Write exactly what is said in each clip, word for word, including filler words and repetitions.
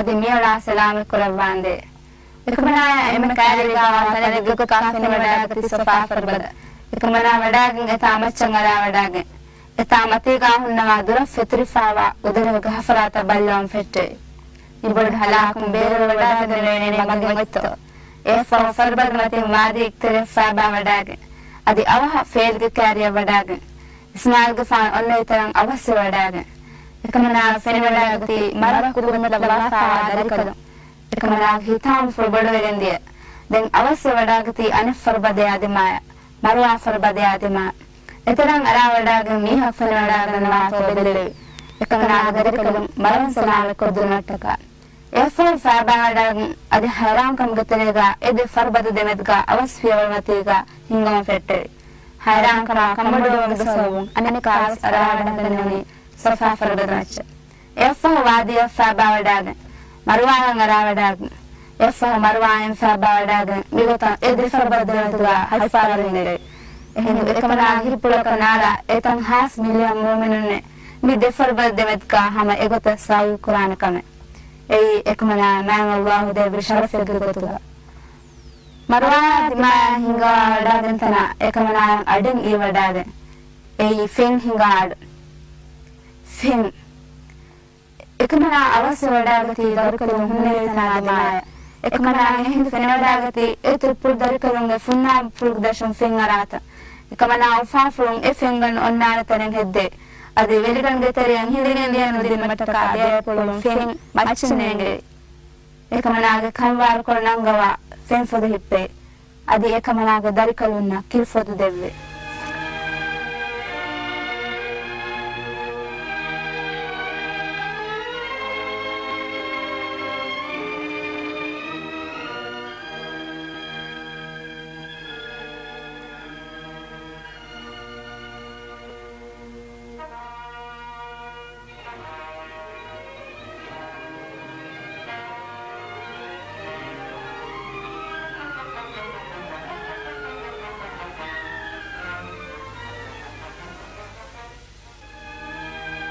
އަދި މިއަޅާ ސަލާމަތް ކުރައްވާނދޭ. އެކަމަނާޔާ އެންމެ ކައިރީގާވާ ތަނެއްގެ ގޮތަކަށް ފެނިވަޑާގަތީ ޞަފާ ފަރުބަދަ. އެކަމަނާ ވަޑާގެން އެތާ މައްޗަށް އަރާވަޑާގެން، އެތާ މަތީގާ ހުންނަވާ ދުރަށް ފެތުރިފާވާ އުދަރެހުގެ ހަފަރާތަށް ބައްލަވަން ފެއްޓެވި. މިބޮޑު ހަލާކުން ބޭރުވެވަޑާގަންނެވޭނީ މަގެއް އޮތްތޯ؟ އެއަށްފަހު ފަރުބަދަ މަތިން ވާދީއެއް ތެރެއަށް ފާބާވަޑާގެން، އަދި އަވަހަށް ފޭލްގެ ކާރިއަށް ވަޑާގެން، އިސްމާޢީލްގެފާނު އޮންނަ އެތަނަށް އަވަސްވެވަޑާގެން، އެކަމަނާއަށް ފެނިވަޑާގަތީ މަރަށް ކުރިމަތިލައްވާފާވާ ދަރިކަލުން. އެކަމަނާގެ ހިތާމަ ފުޅު ބޮޑުވެގެން ދިޔަ. ދެން އަވަސްވެވަޑާގަތީ އަނެއް ފަރުބަދަޔާ ދިމާޔަށް، މަރުވާ ފަރުބަދަޔާ ދިމާ. އެތަނަށް އަރާވަޑާގެން މީހަކު ފެނިވަޑާގަންނަވާތޯ ބެއްލެވި. އެކަމަނާގެ ދަރިކަލުން މަރުން ސަލާމަތްކޮށްދިނުމަށްޓަކާ. އެއަށްފަހު ފާބާވަޑާގެން އަދި ހައިރާންކަމުގެ ތެރޭގާ އެ ދެ ފަރުބަދަ ދެމެދުގާ އަވަސް ފިޔަވަޅުމަތީގާ ހިންގަމުން ފެއްޓެވި. ހައިރާންކަމާ ކަނބޮޑުވުމުގެ ސަބަބުން އަނެއްކާވެސް އަރާވަޑައިގަންނެވުނީ ޞަފާ ފަރުބަދަ މައްޗަށް. އެއަށްފަހު ވާދީއަށް ފާބާވަޑާގެން، މަރުވާއަށް އަރާވަޑާގެން، އެއަށްފަހު މަރުވާއިން ފާބާވަޑާގެން، މިގޮތަށް އެ ދެ ފަރުބަދަ ދެމެދުގާ ހަތް ފާރު ހިންގެވި. އެހިނދު އެކަމަނާގެ ހިތްޕުޅަކަށް ނާރާ އެތަން ހާސް މިލިއަން މުއުމިނުންނެއް މި ދެ ފަރުބަދަ ދެމެދުގާ ހަމަ އެގޮތަށް ސަޢުޔު ކުރާނެ ކަމެއް. އެއީ އެކަމަނާއަށް މާތް ﷲ ދެއްވި ޝަރަފެއްގެ ގޮތުގަ. މަރުވާޔާ ދިމާޔާ ހިނގާވަޑާގެން ތަނާ އެކަމަނާއަށް އަޑެއް އިވަޑާގެން. އެއީ ފެން ހިނގާ އަޑު. ފެން. އެކަމަނާ އަވަސް ވެވަޑާގަތީ ދަރިކަލުން ހުންނެވި ތަނާ ދިމާޔަށް. އެކަމަނާ އެހިނދު ފެނިވަޑާގަތީ އެ ތުއްޕުޅު ދަރިކަލުންގެ ފުންނާބު ފުޅުގެ ދަށުން ފެން އަރާތަން. އެކަމަނާ އުފާފުޅުން އެ ފެންގަނޑު އޮންނާނެ ތަނެއް ހެއްދެވި. އަދި ވެލިގަނޑުގެ ތެރެއިން ހިނދިގެން ލިޔެ ނުދިނުމަށްޓަކާ ބޭބޭޕުޅުން ފެން މައްޗަށް ނޭނގެވި. އެކަމަނާގެ ކަންވާރުކޮޅު ނަންގަވާ ފެންފޮދު ހިއްޕެވި. އަދި އެކަމަނާގެ ދަރިކަލުންނަށް ކިރިފޮދު ދެއްވި.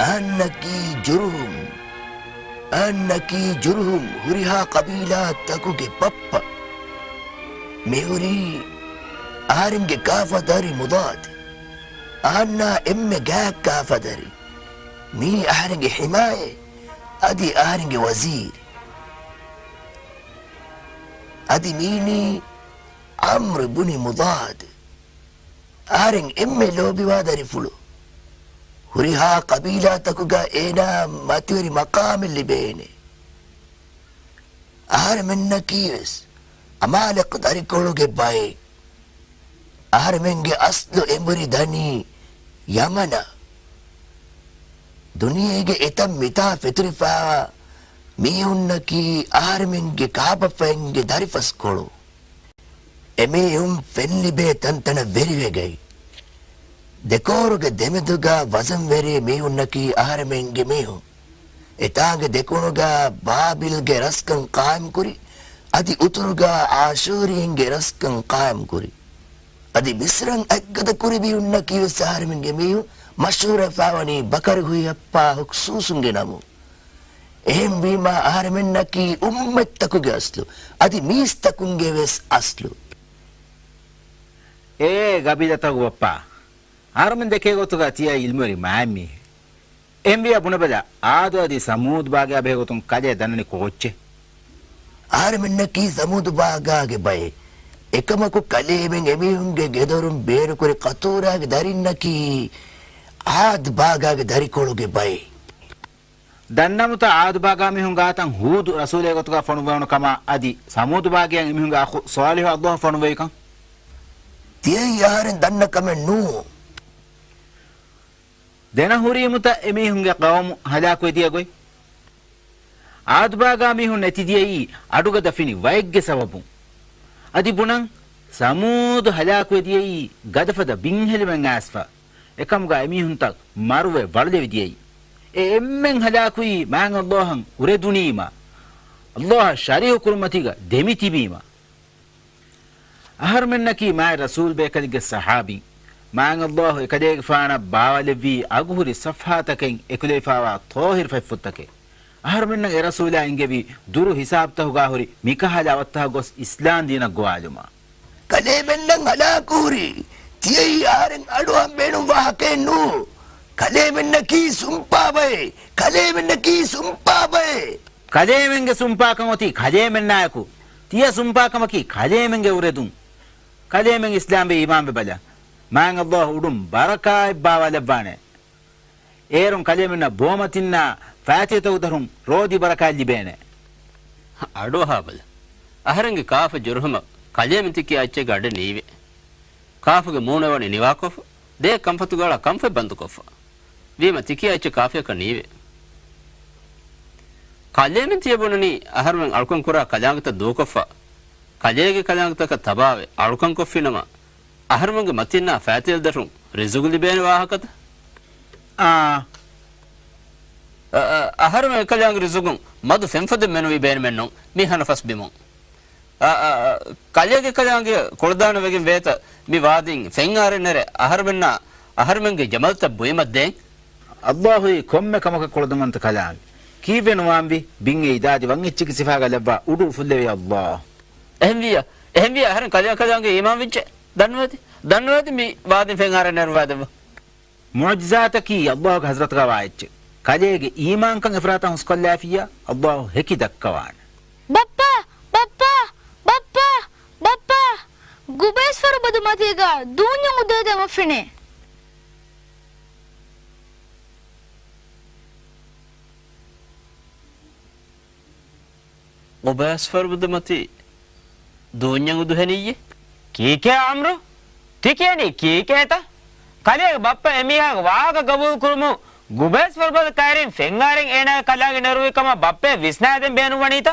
އަހަންނަކީ ޖުރުހުމް. އަހަންނަކީ ޖުރުހުމް ހުރިހާ ޤަބީލާތަކުގެ ބައްޕަ. މިހުރީ އަހަރެންގެ ކާފަ ދަރި މުޟާދު. އަހަންނާ އެންމެ ގާތް ކާފަ ދަރި. މީ އަހަރެންގެ ޙިމާޔަތް، އަދި އަހަރެންގެ ވަޒީރު. އަދި މީނީ ޢަމްރު ބުނި މުޟާދު. އަހަރެން އެންމެ ލޯބިވާ ދަރިފުޅު. ހުރިހާ ޤަބީލާތަކުގަ އޭނާ މަތިވެރި މަޤާމެއް ލިބޭނެ. އަހަރެމެންނަކީވެސް ޢަމާލިޤު ދަރިކޮޅުގެ ބައެއް. އަހަރެމެންގެ އަސްލު އެނބުރި ދަނީ ޔަމަނަށް. ދުނިޔޭގެ އެތަން މިތާ ފެތުރިފާވާ މީހުންނަކީ އަހަރެމެންގެ ކާބަފައިންގެ ދަރިފަސްކޮޅު. އެމީހުން ފެންލިބޭ ތަންތަނަށް ވެރިވެގަތް. ދެކޯރުގެ ދެމެދުގަ ވަޒަންވެރި މީހުންނަކީ އަހަރެމެންގެ މީހުން. އެތާނގެ ދެކުނުގަ ބާބިލްގެ ރަސްކަން ޤާއިމްކުރި، އަދި އުތުރުގަ އާޝޫރީންގެ ރަސްކަން ޤާއިމްކުރި. އަދި މިސްރަށް އަތްގަދަ ކުރި މީހުންނަކީވެސް އަހަރެމެންގެ މީހުން، މަޝްހޫރަށްފާވަނީ ބަކަރު ހުއިހައްޕާ ހުކްސޫސުންގެ ނަމުން. އެހެންވީމާ، އަހަރެމެންނަކީ އުއްމަތްތަކުގެ އަސްލު، އަދި މީސްތަކުންގެ ވެސް އަސްލު. އޭ ގަބީލަތަކުގެ ބައްޕާ، އަހަރެމެން ދެކޭ ގޮތުގަ ތިޔަ އިލްމުވެރި މާތް މީހެއް. އެހެންވިއްޔާ ބުނެބަލަ، އާދު އަދި ސަމޫދު ބާގާ ބެހޭ ގޮތުން ކަލޭ ދަންނަނީ ކޮ އެއްޗެއް؟ އަހަރެމެންނަކީ ސަމޫދު ބާގާގެ ބައެއް. އެކަމަކު، ކަލޭމެން އެމީހުންގެ ގެދޮރުން ބޭރުކުރި ޤަޠޫރާގެ ދަރިންނަކީ ޢާދު ބާގާގެ ދަރިކޮޅުގެ ބައެއް. ދަންނަމުތަ ޢާދު ބާގާ މީހުން ގާތަށް ހޫދު ރަސޫލެއް ގޮތުގަ ފޮނުއްވެވުނު ކަމާ އަދި ސަމޫދު ބާގެއަށް އެމީހުންގެ އަޚު ޞާލިޙު ﷲ ފޮނުއްވެވިކަން؟ ތިޔައީ އަހަރެން ދަންނަ ކަމެއް ނޫން. ދެނަ ހުރީމުތަ އެމީހުންގެ ޤައުމު ހަލާކުވެދިޔަ ގޮތް؟ ޢާދު ބާގާ މީހުން ނެތިދިޔައީ އަޑުގަދަ ފިނި ވައެއްގެ ސަބަބުން. އަދި ބުނަން، ސަމޫދު ހަލާކުވެދިޔައީ ގަދަފަދަ ބިންހެލިމެއް އައިސްފަ. އެކަމުގަ އެމީހުންތައް މަރުވެ ވަޅުލެވިދިޔައީ. އެ އެންމެން ހަލާކުވީ މާތް ﷲ އަށް އުރެދުނީމަ، ﷲ އަށް ޝަރީކު ކުރުމަތީގަ ދެމިތިބީމަ. އަހަރުމެންނަކީ މާތް ރަސޫލް ބޭކަލެއްގެ ޞަޙާބީން. މާތް ﷲ އެކަލޭގެފާނަށް ބާވަލެއްވީ އަގުހުރި ޞަފްޙާތަކެއް އެކުލެވިފާވާ ޠާހިރު ފަތްފުށްތަކެއް. އަހަރުމެންނަށް އެ ރަސޫލާ އެންގެވީ ދުރު ހިސާބުތަކުގާ ހުރި މިކަހަލަ އަވަށްތަކަށް ގޮސް އިސްލާން ދީނަށް ގޮވާލުމަށް. ކަލޭމެންނަށް ހަލާކުހުރި ތިޔައީ އަހަރެން އަޑުއަހަން ބޭނުން ވާހަކައެއް ނޫ. ކަލޭމެންނަކީ ސުންޕާބައެއް. ކަލޭމެންނަކީ ސުންޕާބައެއް. ކަލޭމެންގެ ސުންޕާކަން އޮތީ ކަލޭމެންނާއެކު. ތިޔަ ސުންޕާކަމަކީ ކަލޭމެންގެ އުރެދުން. ކަލޭމެން އިސްލާމްވެ އީމާންވެ ބަލަ. މާތް ﷲ އުޑުން ބަރަކާތް ބާވާލައްވާނެ. އޭރުން ކަލޭމެންނަށް ބޯމަތިންނާ ފާތިހަތަކު ދަރުން ރޯދި ބަރަކާތް ލިބޭނެ. އަޑުއަހާބަލަ. އަހަރެންގެ ކާފަ ޖުރުހުމަށް ކަލޭމެން ތިކިޔާ އެއްޗެއްގެ އަޑެއް ނީވޭ. ކާފަގެ މޫނެއް ވަނީ ނިވާކޮށްފަ، ދޭ ކަންފަތުގެ އަޅާ ކަންފަތް ބަންދުކޮށްފަ. ވީމަ ތިކިޔާ އެއްޗެއް ކާފަޔަކަށް ނީވޭ. ކަލޭމެން ތިޔަ ބުނަނީ އަހަރުމެން އަޅުކަން ކުރާ ކަލާނގެތައް ދޫކޮށްފަ، ކަލޭގެ ކަލާނގެތަކަށް ތަބާވެ އަޅުކަން ކޮށްފިނަމަ، އަހަރުމެންގެ މަތިންނާ ފާތިލް ދަށުން ރިޒުގު ލިބޭނެ ވާހަކަތަ؟ އާ. އަ، އަ، އަހަރުމެން އެކަލާނގެ ރިޒުގުން މަދު ފެންފަދަ މެނުވީ ބޭނުމެއްނު މި ހަނަފަސް ބިމުން. އަ، އަ، އަ، ކަލޭގެ ކަލާނގެ ކުޅަދާނަ ވެގެން ވޭތަ މި ވާދީން ފެން އާރެއް ނެރެ އަހަރުމެންނާ، އަހަރުމެންގެ ޖަމަލްތައް ބުއިމަށް ދޭން؟ ﷲ އީ ކޮންމެ ކަމަކަށް ކުޅަދުންވަންތަ ކަލާނގެ. ކީއްވެ ނުވާންވީ؟ ބިން އެ އިދާދި ވަން އެއްޗެއްގެ ސިފާގަ ލައްވާ އުޑު އުފުއްލެވި ﷲ. އެހެންވިޔަ، އެހެންވިޔަ އަހަރެން ކަލޭ ކަލާނގެ އީމާން ވެއްޖެ. ދަންނަވަތި، ދަންނަވަތި މި ވާދިން ފެން އާރެއް ނެރުވާ ދެއްވަ. މުޢުޖިޒާތަކީ ﷲގެ ޙަޟްރަތުގަ ވާ އެއްޗެއް. ކަލޭގެ އީމާންކަން އެފަރާތަށް ހުސްކޮށްލާފިއްޔާ، ﷲ ހެކި ދައްކަވާނެ. ބައްޕާ، ބައްޕާ، ބައްޕާ، ބައްޕާ! ގުބައިސް ފަރުބަދު މަތީގަ ދޫންޏަށް އުދުހެދެމަށް ފެނޭ. ގުބައިސް ފަރުބަދު މަތީ ދޫންޏަށް އުދުހެނިއްޔޭ. ކީކޭ އަމްރު؟ ތި ކިޔަނީ ކީކޭތަ؟ ކަލޭގެ ބައްޕަ އެމީހާގެ ވާހަކަ ގަބޫލު ކުރުމުން ގުބައިސް ފަރުބަދަ ކައިރިން ފެންއާރެން އޭނާގެ ކަލާނގެ ނެރުވި ކަމަށް ބައްޕަޔަށް ވިސްނާދޭން ބޭނުންވަނީތަ؟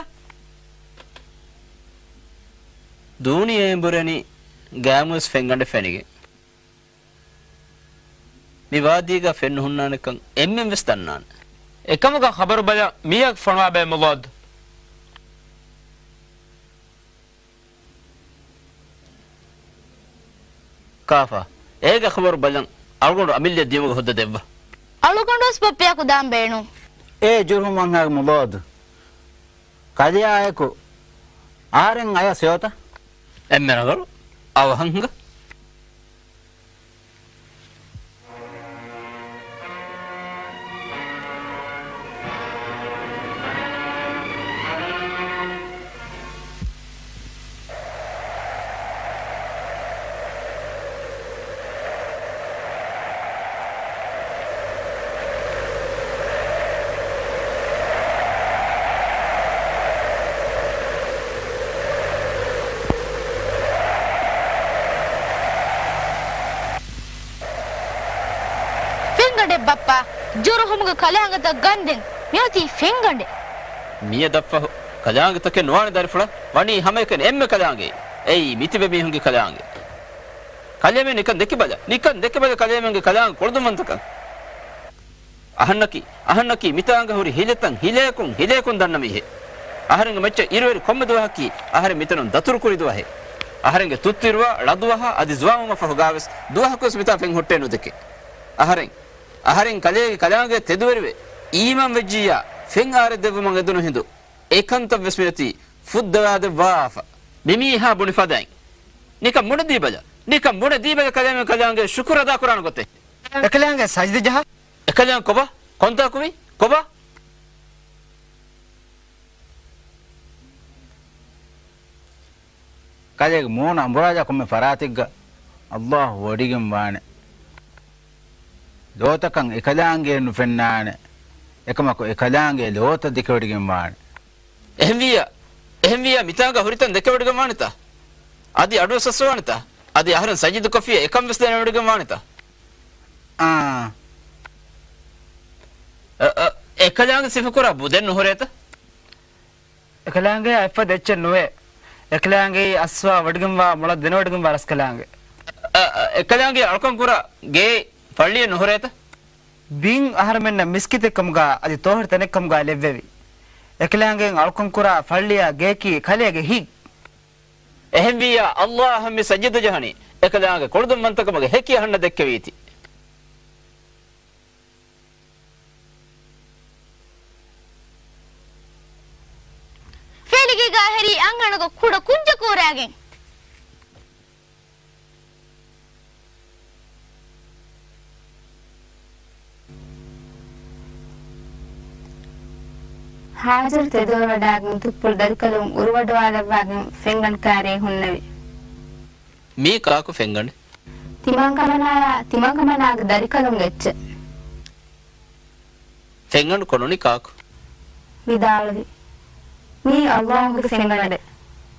ދޫނިޔެ އެނބުރެނީ ގައިމުވެސް ފެންގަނޑެއް ފެނިގެން. މި ވާދީގަ ފެން ނުހުންނާނެކަން އެންމެން ވެސް ދަންނާނެ. އެކަމުގަ ޚަބަރު ބަލަން މީހަކު ފޮނުވާބަލަ މުލޯދު. ކާފަ، އޭގެ ޚަބަރު ބަލަން އަޅުގަނޑު އަމިއްލަ ދިޔުމުގެ ހުއްދަ ދެއްވަ. އަޅުގަނޑުވެސް ބައްޕަޔާ ކުދާން ބޭނުން. އޭ ޖުރުހުމް އަންހާގެ މުލޯދު. ކަލެޔާއެކު އަހަރެން އަޔަސް ހެޔޮތަ؟ އެންމެ ރަނގަޅު. އަވަހަށް ހިނގާ. ފެންގަނޑެއް ބައްޕާ، ޖުރުހުމުގެ ކަލާނގެތައް ގަންދެން. މިއޮތީ ފެންގަނޑެއް. މިއަދަށްފަހު ކަލާނގެތަކެއް ނުވާނެ ދަރިފުޅާ، ވަނީ ހަމައެކަނި އެންމެ ކަލާނގެ. އެއީ މިތިބެ މީހުންގެ ކަލާނގެ. ކަލޭމެން ނިކަން ދެކިބަލަ، ނިކަން ދެކިބަލަ ކަލޭމެންގެ ކަލާނގެ ކުޅަދުންވަންތަކަން. އަހަންނަކީ، އަހަންނަކީ މިތާނގަ ހުރި ހިލަތައް ހިލަޔަކުން ހިލަޔަކުން ދަންނަ މީހެއް. އަހަރެންގެ މައްޗަށް އިރުއެރި ކޮންމެ ދުވަހަކީ އަހަރެން މިތަނުން ދަތުރުކުރި ދުވަހެއް. އަހަރެންގެ ތުއްތު އިރުވާ ޅަދުވަހާ އަދި ޒުވާންވުމަށް ފަހު ގާވެސް ދުވަހަކުވެސް މިތާ ފެން ހުއްޓޭ ނުދެކެ. އަހަރެން، އަހަރެން ކަލޭގެ ކަލާނގެ ތެދުވެރިވެ އީމާން ވެއްޖިއްޔާ ފެން އާރެއް ދެއްވުމަށް އެދުނު ހިނދު އެކަންތައް ވެސް މިއޮތީ ފުއްދަވާދެއްވާފަ. މިމީހާ ބުނި ފަދައިން. ނިކަން ބުނެ ދީބަލަ، ނިކަން ބުނެ ދީބަލަ ކަލޭމެން ކަލާނގެ ޝުކުރު އަދާކުރާނެ ގޮތެއް. އެކަލާނގެ ސަޖިދަ ޖަހާ. އެކަލާނގެ ކޮބާ؟ ކޮންތާކު ވީ؟ ކޮބާ؟ ކަލޭގެ މޫނު އަނބުރާލާ ކޮންމެ ފަރާތެއްގަ ﷲ ވޮޑިގެން ވާނެ. ލޯތަކަށް އެކަލާނގެއެއް ނުފެންނާނެ. އެކަމަކު އެކަލާނގެ ލޯތައް ދެކެވޮޑިގެން ވާނެ. އެހެންވިއްޔާ، އެހެންވިއްޔާ މިތާނގަ ހުރިތަން ދެކެވޮޑިގެން ވާނެތަ؟ އަދި އަޑުވެސް އައްސަވާނެތަ؟ އަދި އަހަރެން ސަޖިދުކޮށްފިއްޔާ އެކަން ވެސް ދެނެވޮޑިގެން ވާނެތަ؟ އާ. އަ، އަ، އެކަލާނގެ ސިފަކުރާ ބުދެއް ނުހުރޭތަ؟ އެކަލާނގެ އެއްފަދަ އެއްޗެއް ނުވޭ. އެކަލާނގެ އައްސަވާ ވޮޑިގެންވާ މޮޅަށް ދެނެވޮޑިގެންވާ ރަސްކަލާނގެ. އަ، އަ، އެކަލާނގެ އަޅުކަން ކުރާ ގޭ ފައްޅިއެއް ނުހުރޭތަ؟ ބިން އަހަރުމެންނަށް މިސްކިތެއްކަމުގާ އަދި ތޯހިރު ތަނެއްކަމުގާ ލެއްވެވި. އެކަލާނގެ އަޅުކަން ކުރާ ފައްޅިއާ ގެއަކީ ކަލޭގެ ހިތް. އެހެންވިއްޔާ ﷲ އަށް މި ސަޖިދަ ޖަހަނީ، އެކަލާނގެ ކުޅަދުންވަންތަކަމުގެ ހެކި އަހަންނަށް ދެއްކެވީތީ. އަންހެނަކު ކުޑަ ކުއްޖަކު އުރާގެން. ހާޖަރު ތެދުވެވަޑާގެން ތުއްޕުޅު ދަރިކަލުން އުރުވަޑުވާލައްވާގެން ފެންގަނޑު ކާރިއަށް ހުންނެވި. މީ ކާކު ފެންގަނޑެއް؟ ތިމަންކަމަނާޔާ ތިމަންކަމަނާގެ ދަރިކަލުންގެ އެއްޗެއް. ފެންގަނޑު ކޮނުނީ ކާކު؟ ވިދާޅުވި. މީ އައްލާހުގެ ފެންގަނޑެއް.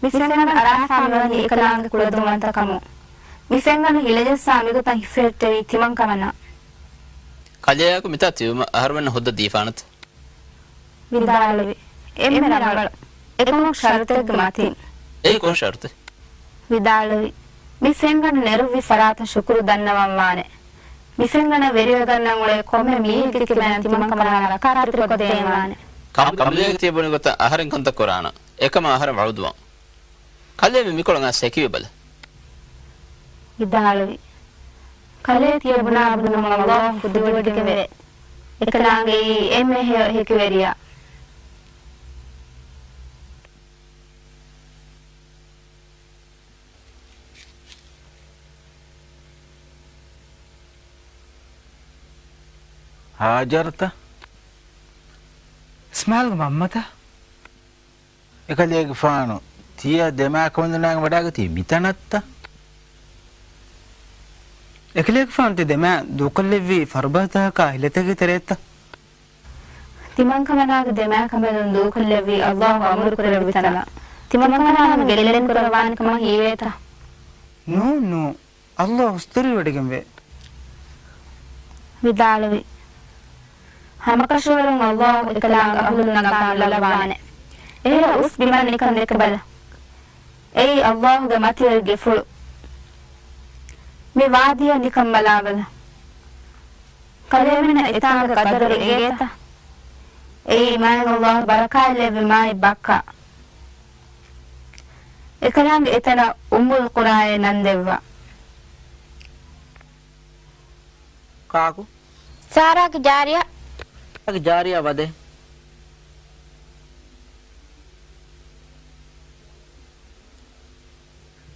މި ފެންގަނޑު އަރާފާ މިވަނީ އެކަލާނގެ ކުޅަދުންވަންތަކަމުން. މި ފެންގަނޑު ހިލަޖައްސާ މިގޮތަށް ހިފެހެއްޓެވީ ތިމަންކަމަނާ. ކަލެޔާއެކު މިތާ ތިބުމަށް އަހަރުމެންނަށް ހުއްދަ ދީފާނަތަ؟ ވިދާޅުވި. އެންމެ ރަނގަޅު. އެކަމަކު ޝަރުތެއްގެ މަތީން. އެއީ ކޮން ޝަރުތެއް؟ ވިދާޅުވި. މި ފެންގަނޑު ނެރުއްވި ފަރާތަށް ޝުކުރު ދަންނަވަންވާނެ. މި ފެންގަނޑަށް ވެރިވެގަންނަން އުޅޭ ކޮންމެ މީހެއްގެ ކިބައިން ތިމަންކަމަނާ ރަކާތެރިކޮށްދޭންވާނެ. ކަ-، ކަނބުލޭގެ ތިޔަ ބުނި ގޮތަށް އަހަރެން ކަންތައް ކުރާނަން. އެކަމަށް އަހަރެން ވަޢުދުވާން. ކަލޭ މި މިކޮޅަށް އައިސް ހެކިވެބަލަ. ވިދާޅުވި. ކަލޭ ތިޔަ ބުނާ ބުނުމަށް އައްލާހު ފުދިވޮޑިގެންވޭ. އެކަލާނގެއީ އެންމެ ހެޔޮ ހެކިވެރިޔާ. ހާޖަރުތަ؟ އިސްމާއިލްގެ މަންމަތަ؟ އެކަލޭގެފާނު ތިޔަ ދެމާކަމަންދުނާގެން ވަޑާގަތީ މިތަނަށްތަ؟ އެކަލޭގެފާނު ތި ދެމާ ދޫކޮށްލެއްވީ ފަރުބަހަތަކާ ހިލަތަކެއްގެ ތެރޭތަ؟ ތިމަންކަމަނާގެ ދެމާކަނބަލުން ދޫކޮށްލެއްވީ އައްލާހު އަމުރު ކުރެއްވި ތަނަށް. ތިމަންކަމަނާ ހަމަ ގެއްލެން ކުރައްވާނެ ކަމަށް ހީވޭތަ؟ ނޫން، ނޫން. އައްލާހު ހުސްތެރިވޮޑިގެންވޭ. ވިދާޅުވި. ހަމަކަށަވަރުން އައްލާހު އެކަލާނގެ އަހުލުންނަށް ގާނުލައްވާނެ. އެހެރަ އުސް ބިމަށް ނިކަން ދެކެބަލަ. އެއީ އައްލާހުގެ މަތިވެރި ގެފުޅު. މި ވާދީއަށް ނިކަން ބަލާބަލަ. ކަލޭމެންނަށް އެތާނގެ ޤަދަރު އެނގޭތަ؟ އެއީ މާތް އައްލާހު ބަރަކާތްލެއްވި މާތް ބައްކާ. އެކަލާނގެ އެތަނަށް އުއްމުލް ޤުރާއޭ ނަން ދެއްވާ. ކާކު؟ ސާރާގެ ޖާރިޔާ. ސާރާގެ ޖާރިޔާ ވަދެ.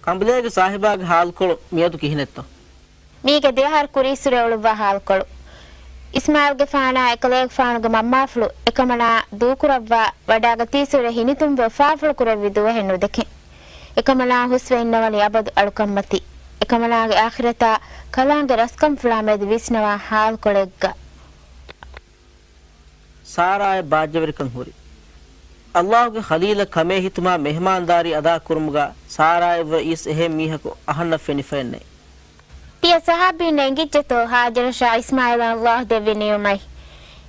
ކަނބުލޭގެ ސާހިބާގެ ހާލުކޮޅު މިއަދު ކިހިނެއްތޯ؟ މީގެ ދެއަހަރު ކުރީއްސުރެ އުޅުއްވާ ހާލުކޮޅު. އިސްމާއިލްގެފާނާ އެކަލޭގެފާނުގެ މަންމާފުޅު އެކަމަނާ ދޫކުރައްވާ ވަޑާގަތީއްސުރެ ހިނިތުންވެ އުފާފުޅު ކުރެއްވި ދުވަހެއް ނުދެކެން. އެކަމަނާ ހުސްވެ އިންނަވަނީ އަބަދު އަޅުކަންމަތީ. އެކަމަނާގެ އާޚިރަތާ ކަލާނގެ ރަސްކަންފުޅާ މެދު ވިސްނަވާ ހާލުކޮޅެއްގަ. ސާރާއަށް ބާއްޖަވެރިކަން ހުރި. އައްލާހުގެ ޚަލީލަށް ކަމޭ ހިތުމާ މެހެމާންދާރީ އަދާކުރުމުގަ ސާރާއަށްވުރެ އިސް އެހެން މީހަކު އަހަންނަށް ފެނިފައެއްނެތް. ތިޔަ ޞަޙާބީންނަށް އެނގިއްޖެތޯ ހާޖަރަށާ އިސްމާއިލަށް އައްލާހު ދެއްވި ނިޢުމަތް؟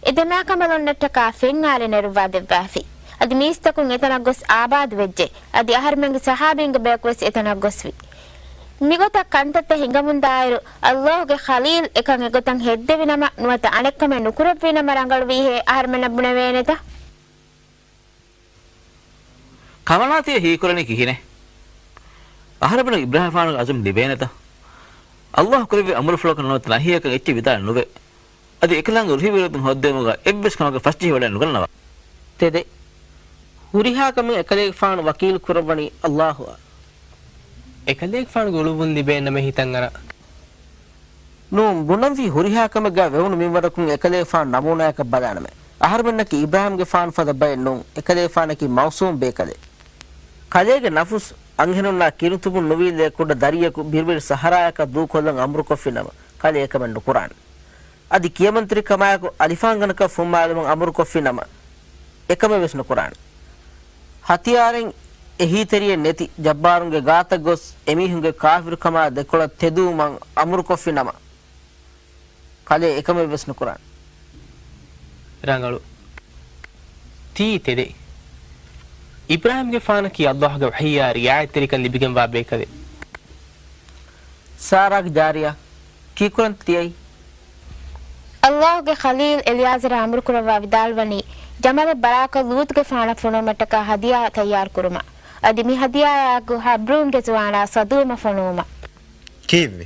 އެ ދެމާކަނބަލުންނަށްޓަކާ ފެންއާލެއް ނެރުއްވާ ދެއްވާފި. އަދި މީސްތަކުން އެތަނަށް ގޮސް އާބާދުވެއްޖެ. އަދި އަހަރުމެންގެ ޞަޙާބީންގެ ބަޔަކުވެސް އެތަނަށް ގޮސްފި. މިގޮތަށް ކަންތައްތައް ހިނގަމުންދާއިރު، އައްލާހުގެ ޚަލީލް އެކަން އެގޮތަށް ހެއްދެވިނަމަ، ނުވަތަ އަނެއްކަމެއް ނުކުރެއްވިނަމަ ރަނގަޅުވީހޭ އަހަރުމެންނަށް ބުނެވޭނެތަ؟ ކަމަނާ ތިޔަ ހީކުރަނީ ކިހިނެއް؟ އަހަރެމެންނަށް އިބްރާހިމްފާނުގެ އަޒުމް ލިބޭނެތަ؟ އައްލާހު ކުރެއްވި އަމުރުފުޅަކަށް ނުވަތަ ނަހީއަކަށް އެއްޗެއް ވިދާޅެއް ނުވޭ. އަދި އެކަލާނގެ ރުހިވެރިކަން ހޯއްދެވުމުގަ އެއްވެސް ކަމަކަށް ފަސްޖެހިވަޑައެއް ނުގަންނަވާ. ތެދެއް. ހުރިހާ ކަމެއް އެކަލޭގެފާނު ވަކީލު ކުރައްވަނީ އައްލާހުއަށް. އެކަލޭގެފާނުގެ އުޅުއްވުން ލިބޭނަމޭ ހިތަށްއަރާ. ނޫން، ބުނަންވީ ހުރިހާ ކަމެއްގަ ވެވުނު މިންވަރަކުން އެކަލޭގެފާނު ނަމޫނާޔަކަށް ބަލާނަމޭ. އަހަރުމެންނަކީ އިބްރާހިމްގެފާނު ފަދަ ބައެއް ނޫން، އެކަލޭގެފާނަކީ މައުސޫމް ބޭކަލެއް. ކަލޭގެ ނަފުސް އަންހެނުންނާ ކިރިތިބުން ނުވީ ލޭކުޑަ ދަރިޔަކު ބިރުވެރި ސަހަރާޔަކަށް ދޫކޮށްލަން އަމުރުކޮށްފިނަމަ، ކަލޭ އެކަމެއް ނުކުރާނެ. އަދި ކިޔަމަންތެރިކަމާއެކު އަލިފާންގަނޑަކަށް ފުއްމާލުމަށް އަމުރުކޮށްފިނަމަ، އެކަމެއް ވެސް ނުކުރާނެ. ހަތިޔާރެއް އެހީތެރިއެއް ނެތި ޖައްބާރުންގެ ގާތަށް ގޮސް އެމީހުންގެ ކާފިރުކަމާ ދެކޮޅަށް ތެދުވުމަށް އަމުރުކޮށްފިނަމަ، ކަލޭ އެކަމެއް ވެސް ނުކުރާނެ. ރަނގަޅު. ތީ ތެދެއް. އިބްރާހިމްގެފާނަކީ އައްލާހުގެ ވަޙީއާ ރިޢާޔަތްތެރިކަން ލިބިގެންވާ ބޭކަލެއް. ސާރާގެ ޖާރިޔާ، ކީއްކުރަންތަ ތިއައީ؟ އައްލާހުގެ ޚަލީލް އެލިއާޒަރާ އަމުރުކުރައްވާ ވިދާޅުވަނީ، ޖަމަލެއް ބަރާކަށް ލޫޠުގެފާނަށް ފޮނުވުމަށްޓަކާ ހަދިޔާ ތައްޔާރުކުރުމަށް. އަދި މި ހަދިޔާއާއެކު ޙަބްރޫންގެ ޒުވާނާ ސަދޫމަށް ފޮނުވުމަށް. ކީއްވެ؟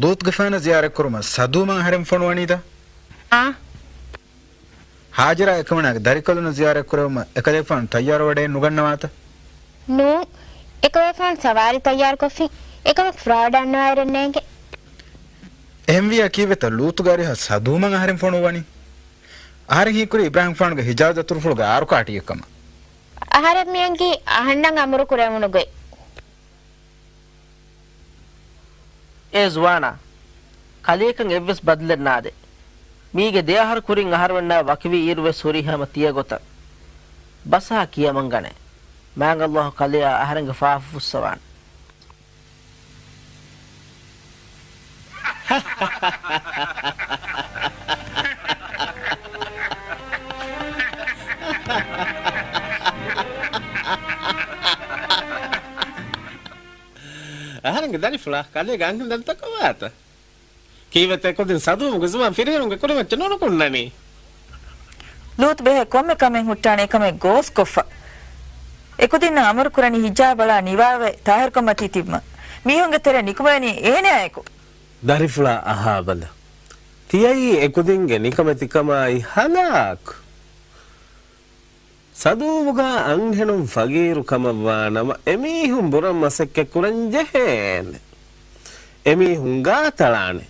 ލޫޠުގެފާނަށް ޒިޔާރަތްކުރުމަށް ސަދޫމަށް އަހަރެން ފޮނުވަނީތަ؟ އާ. ހާޖަރާ އެކަމަނާގެ ދަރިކަލުންނަށް ޒިޔާރަތްކުރެވުމަށް އެކަލޭގެފާނު ތައްޔާރުވެވަޑައެއް ނުގަންނަވާތަ؟ ނޫން. އެކަލޭގެފާނު ސަވާރީ ތައްޔާރުކޮށްފިން. އެކަމަކު ފްރާޑަށް އަންނަވާއިރެއް ނޭނގެ. އެހެންވިއްޔާ ކީއްވެތަ ލޫޠުގެ އަރިހަށް ސަދޫމަށް އަހަރެން ފޮނުއްވަނީ؟ އަހަރެން ހީކުރީ އިބްރާހީމްގެފާނުގެ ހިޖާޒް އަތުރުފުޅުގެ އާރު ކާޓީއެއް ކަމަށް. އަހަރެން މިއަންގީ އަހަންނަށް އަމުރު ކުރެވުނު ގޮތް. އޭ ޒުވާނާ، ކަލޭކަން އެއްވެސް ބަދަލެއް ނާދޭ. މީގެ ދެ އަހަރު ކުރިން އަހަރުމެންނާ ވަކިވީ އިރުވެސް ހުރީ ހަމަ ތިޔަ ގޮތަށް. ބަސްއަހާ ކިޔަމަންގަނޭ. މާތް ﷲ ކަލެއާ އަހަރެންގެ ފާފަ ފުއްސަވާނެ. އަހަރެންގެ ދަރިފުޅާ ކަލޭގެ އަންހެން ދަރިތަކަށް ވާތަ؟ ކީއްވެތަ އެކުދިން ސަދޫމުގެ ޒުވާން ފިރިހެނުންގެ ކުރިމައްޗަށް ނުނުކުންނަނީ؟ ލޫޠު ބެހޭ ކޮންމެ ކަމެއް ހުއްޓާނެ އެކަމެއް ގޯސްކޮށްފަ. އެކުދިންނަށް އަމުރު ކުރަނީ ހިޖާބް އަޅާ ނިވާވެ ޠާހިރުކަން މަތީ ތިބުމަށް. މީހުންގެ ތެރެ ނިކުމެވެނީ އޭނައާއެކު. ދަރިފުޅާ އަހާބަލަ. ތިޔައީ އެކުދިންގެ ނިކަމެތިކަމާއި ހަލާކު. ސަދޫމުގާ އަންހެނުން ފަގީރު ކަމަށްވާނަމަ، އެމީހުން ބުރަން މަސައްކަތްކުރަން ޖެހޭނެ. އެމީހުން ގާތަޅާނެ.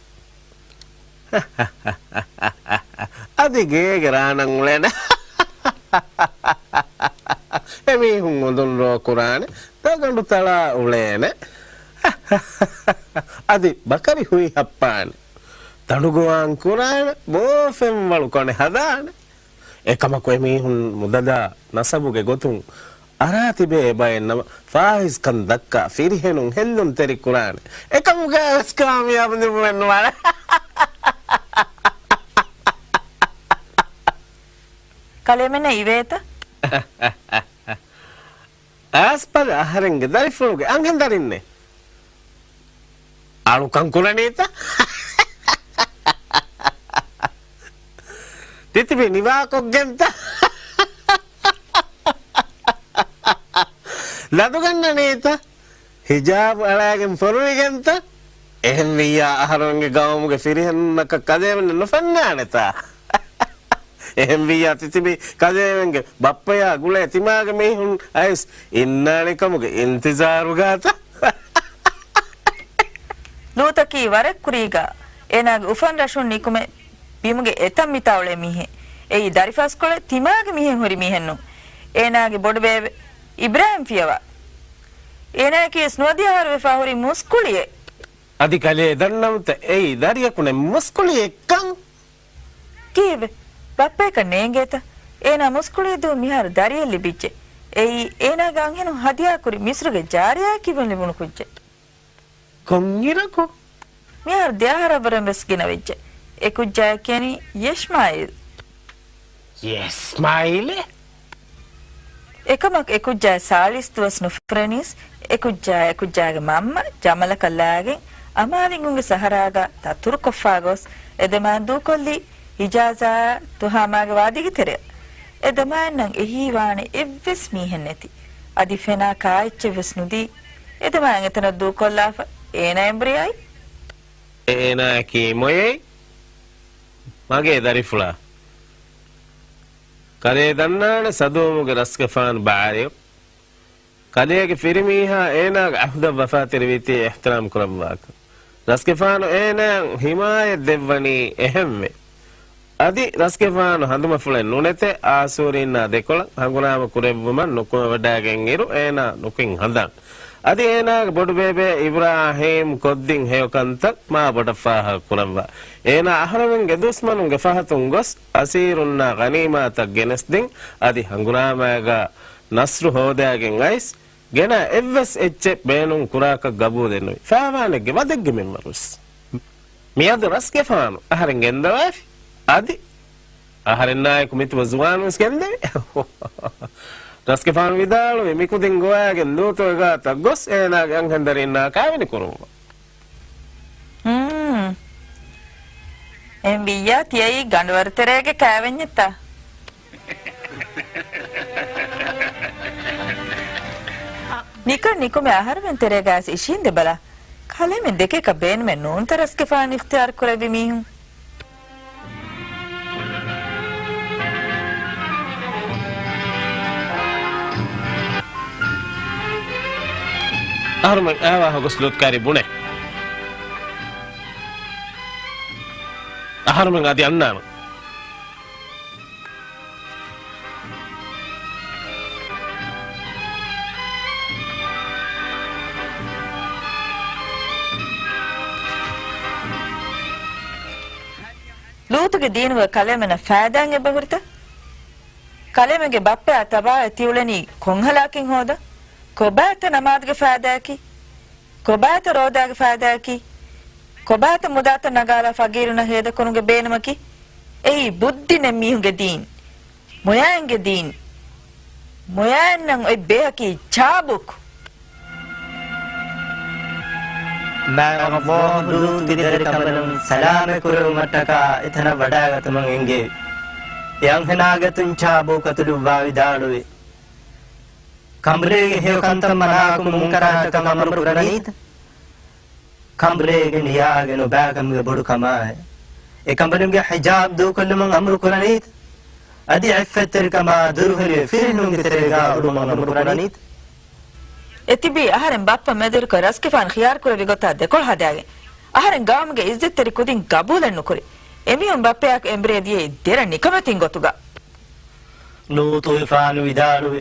އަދި ގޭގެ ރާނަށް އުޅޭނެ. އެމީހުން އުދުން ރޯ ކުރާނެ. ދޮގަނޑު ތަޅާ އުޅޭނެ. އަދި ބަކަރި ހުއި ހައްޕާނެ. ތަނޑުގޮވާން ކުރާނެ. ބޯފެންވަޅު ކޮނެ ހަދާނެ. އެކަމަކު އެމީހުން މުދަލާ ނަސަބުގެ ގޮތުން އަރާ ތިބޭ ބައެއް ނަމަ، ފާހިޝްކަން ދައްކާ ފިރިހެނުން ހެއްލުންތެރި ކުރާނެ. އެކަމުގައިވެސް ކާމިޔާބު ނިމުމެއް ނުވާނެ. ކަލޭމެންނަށް އިވޭތަ؟ އާސްޕަލް އަހަރެންގެ ދަރިފުޅުގެ އަންހެން ދަރިންނޭ. އަޅުކަން ކުރަނީތަ؟ ތިތިބި ނިވާކޮށްގެންތަ؟ ލަދުގަންނަނީތަ؟ ހިޖާބް އަޅާގެން ފޮރުވިގެންތަ؟ އެހެންވިއްޔާ އަހަރުމެންގެ ގައުމުގެ ފިރިހެނުންނަކަށް ކަލޭމެންނަށް ނުފެންނާނެތާ؟ އެހެންވިއްޔާ ތިތިބި ކަލޭމެންގެ ބައްޕަޔާ ގުޅޭ ތިމާގެ މީހުން އައިސް އިންނާނެ ކަމުގެ އިންތިޒާރުގާތަ؟ ލޫޠަކީ ވަރަށް ކުރީގާ އޭނާގެ އުފަން ރަށުން ނިކުމެ ބިމުގެ އެތައް މިތާ އުޅޭ މީހެއް. އެއީ ދަރިފަސްކޮޅެއް ތިމާގެ މީހެއް ހުރި މީހެއް ނޫން. އޭނާގެ ބޮޑުބޭބެ އިބްރާހިމް ފިޔަވާ. އޭނާއަކީވެސް ނުވަދިހަ އަހަރު ވެފާ ހުރި މުސްކުޅިއެއް. އަދި ކަލޭ ދަންނަމުތަ އެއީ ދަރިޔަކު ނެތް މުސްކުޅިއެއްކަން؟ ކީއްވެ؟ ބައްޕަޔަކަށް ނޭނގޭތަ؟ އޭނާ މުސްކުޅިއެއް ދޫ މިހާރު ދަރިއެއް ލިބިއްޖެ. އެއީ އޭނާގެ އަންހެނުން ހަދިޔާކުރި މިސްރުގެ ޖާރިޔާއަކީ ވަން ލިބުނު ކުއްޖެއް. ކޮންއިރަކު؟ މިހާރު ދެ އަހަރަށްވުރެން ވެސް ގިނަވެއްޖެ. އެ ކުއްޖާއަށް ކިޔަނީ ޔެޝްމާއިލް. ޔެޝްމާއިލެއް؟ އެކަމަކު އެ ކުއްޖާއަށް ސާޅީސް ދުވަސް ނުފުރެނީސް، އެ ކުއްޖާ، އެ ކުއްޖާގެ މަންމަ ޖަމަލަކަށް ލާގެން އަމާލިނގުންގެ ސަހަރާގަ ދަތުރުކޮށްފާ ގޮސް، އެ ދެމާ ދޫކޮށްލީ ހިޖާޒާ ތުހާމާގެ ވާދީގެ ތެރެއަށް. އެ ދެމާންނަށް އެހީވާނެ އެއްވެސް މީހެއް ނެތި. އަދި ފެނާ ކާއެއްޗެއްވެސް ނުދީ. އެ ދެމާން އެތަނަށް ދޫކޮށްލާފަ އޭނާ އެނބުރި އައި. އޭނާއަކީ މޮޔައި މަގޭ ދަރިފުޅާ. ކަލޭ ދަންނާނެ ސަދޫމުގެ ރަސްގެފާނު ބާރިއު. ކަލޭގެ ފިރިމީހާ އޭނާގެ އަހުދަށް ވަފާތެރިވީތީ އިޙްތިރާމް ކުރައްވާކަށް. ރަސްގެފާނު އޭނާއަށް ހިމާޔަތް ދެއްވަނީ އެހެންވެ. އަދި ރަސްގެފާނު ހަނދުމަފުޅެއް ނުނެތޭ އާސޫރީންނާ ދެކޮޅަށް ހަނގުރާމަ ކުރެއްވުމަށް ނުކުމެވަޑައިގެން އިރު އޭނާ ނުކިން ހަނދާން. އަދި އޭނާގެ ބޮޑުބޭބެ އިބްރާހީމް ކޮށްދިން ހެޔޮކަންތައް މާ ބޮޑަށް ފާހަގަ ކުރައްވާ. އޭނާ އަހަރެމެންގެ ދުސްމަނުންގެ ފަހަތުން ގޮސް އަސީރުންނާ ޣަނީމާތައް ގެނެސްދިން އަދި ހަނގުރާމައިގާ ނަސްރު ހޯދައިގެން އައިސް، ގެނަ އެއްވެސް އެއްޗެއް ބޭނުން ކުރާކަށް ގަބޫލެއް ނުވި ފާވާނެއްގެ ވަދެއްގެ މިންވަރުވެސް. މިއަދު ރަސްގެފާނު އަހަރެން ގެންދަވާފި. އަދި އަހަރެންނާއެކު މިތިބަ ޒުވާނުވެސް ގެންދެވި. ރަސްގެފާނު ވިދާޅުވި މިކުދިން ގޮވާގެން ލޫޠުގެ ގާތަށް ގޮސް އޭނާގެ އަންހެންދަރީންނާ ކާވެނި ކުރުއްވާ. ހުން. އެހެންވިއްޔާ ތިޔައީ ގަނޑުވަރު ތެރޭގެ ކާވެންޏެއްތަ؟ ނިކަން ނިކުމެ އަހަރުމެން ތެރޭގައިސް އިށީނދެބަލަ. ކަލޭމެން ދެކޭކަށް ބޭނުމެއް ނޫންތަ ރަސްގެފާނު އިޚްތިޔާރު ކުރެއްވި މީހުން؟ އަހަރުމެން އައިވާހަކަ ގޮސް ލޫޠު ކާރި ބުނޭ. އަހަރުމެން އަދި އަންނާނަން. ލޫޠުގެ ދީނުގަ ކަލޭމެންނަށް ފައިދާއެއް އެބަ ހުރިތަ؟ ކަލޭމެންގެ ބައްޕައާ ތަބާއަށް ތިއުޅެނީ ކޮންހަލާކިން ހޯދަން؟ ކޮބާތަ ނަމާދުގެ ފައިދާއަކީ؟ ކޮބާތަ ރޯދާގެ ފައިދާއަކީ؟ ކޮބާތަ މުދާތައް ނަގާލާ ފަގީރުންނަށް ހޭދަކުރުމުގެ ބޭނުމަކީ؟ އެއީ ބުއްދި ނެތް މީހުންގެ ދީން. މޮޔައިންގެ ދީން. މޮޔައިންނަށް އޮތް ބޭހަކީ ޗާބޫކު. މާތް ﷲ ލޫޠުގެ ދަރިކަނބަލުން ސަލާމަތް ކުރެވުމަށްޓަކާ އެތަނަށް ވަޑައިގަތުމަށް އެންގެވި. އެ އަންހެނާގެ އަތުން ޗާބޫކު އަތުލުއްވާ ވިދާޅުވި. ކަނބުލޭގެ ހެޔޮ ކަންތައް މަނާކޮށް މުންކަރާތަކަށް އަމުރު ކުރަނީތަ؟ ކަނބުލޭގެ ނިޔާގެ ނުބައިކަމުގެ ބޮޑުކަމާއި، އެ ކަނބަލުންގެ ހިޖާބް ދޫކޮށްލުމަށް އަމުރު ކުރަނީތަ؟ އަދި އިއްފަތްތެރިކަމާ ދުރުހެލި ފިރިހެނުންގެ ތެރޭގާ އުޅުމަށް އަމުރު ކުރަނީތަ؟ އެ ތިބީ އަހަރެން ބައްޕަ މެދުވެރިކޮށް ރަސްގެފާނު ޚިޔާރުކުރެއްވި ގޮތާ ދެކޮޅު ހަދާގެން. އަހަރެން ގައުމުގެ އިއްޒަތްތެރި ކުދިން ގަބޫލެއް ނުކުރި. އެމީހުން ބައްޕަޔާއެކު އެނބުރޭ ދިޔައީ ދެރަ ނިކަމެތިން ގޮތުގަ. ލޫޠުގެފާނު ވިދާޅުވި.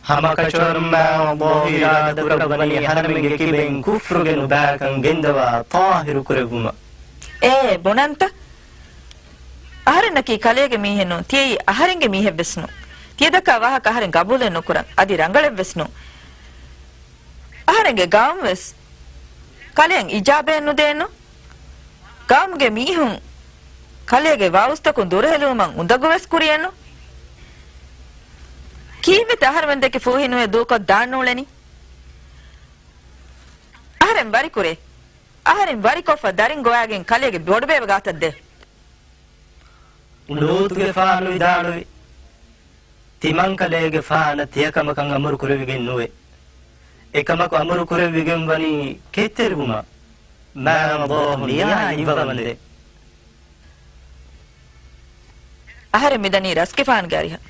ހަމަކަށަވަރުން މާތް ﷲ އިރާދަ ކުރައްވަނީ އަހަރެމެންގެ ކިބައިން ކުފްރުގެ ނުބައިކަން ގެންދަވާ ޠާހިރު ކުރެއްވުމަށް. އޭ ބުނަންތަ؟ އަހަރެންނަކީ ކަލޭގެ މީހެއް ނޫން. ތިޔައީ އަހަރެންގެ މީހެއްވެސް ނޫން. ތިޔަދައްކާ ވާހަކަ އަހަރެން ގަބޫލެއް ނުކުރަން. އަދި ރަނގަޅެއްވެސް ނޫން. އަހަރެންގެ ގައުމުވެސް ކަލެއަށް އިޖާބައެއް ނުދޭނު. ގައުމުގެ މީހުން ކަލޭގެ ވައުސްތަކުން ދުރުހެލުވުމަށް އުނދަގޫވެސް ކުރިއެއްނު. ކީއްވެތަ އަހަރުމެންދެކެ ފޫހިނުވެ ދޫކޮށް ދާން ނޫޅެނީ؟ އަހަރެން ވަރިކުރޭ. އަހަރެން ވަރިކޮށްފަ ދަރިން ގޮވާގެން ކަލޭގެ ބޮޑުބޭބެ ގާތަށް ދޭ. ލޫޠުގެފާނު ވިދާޅުވި. ތިމަންކަލޭގެފާނަށް ތިޔަކަމަކަށް އަމުރު ކުރެވިގެން ނުވޭ. އެކަމަކު އަމުރު ކުރެވިގެން ވަނީ ކެތްތެރިވުމަށް. މާތް ﷲ ނިޔާ އިއްވަވަންދޭ. އަހަރެން މިދަނީ ރަސްގެފާނުގެ އަރިހަށް.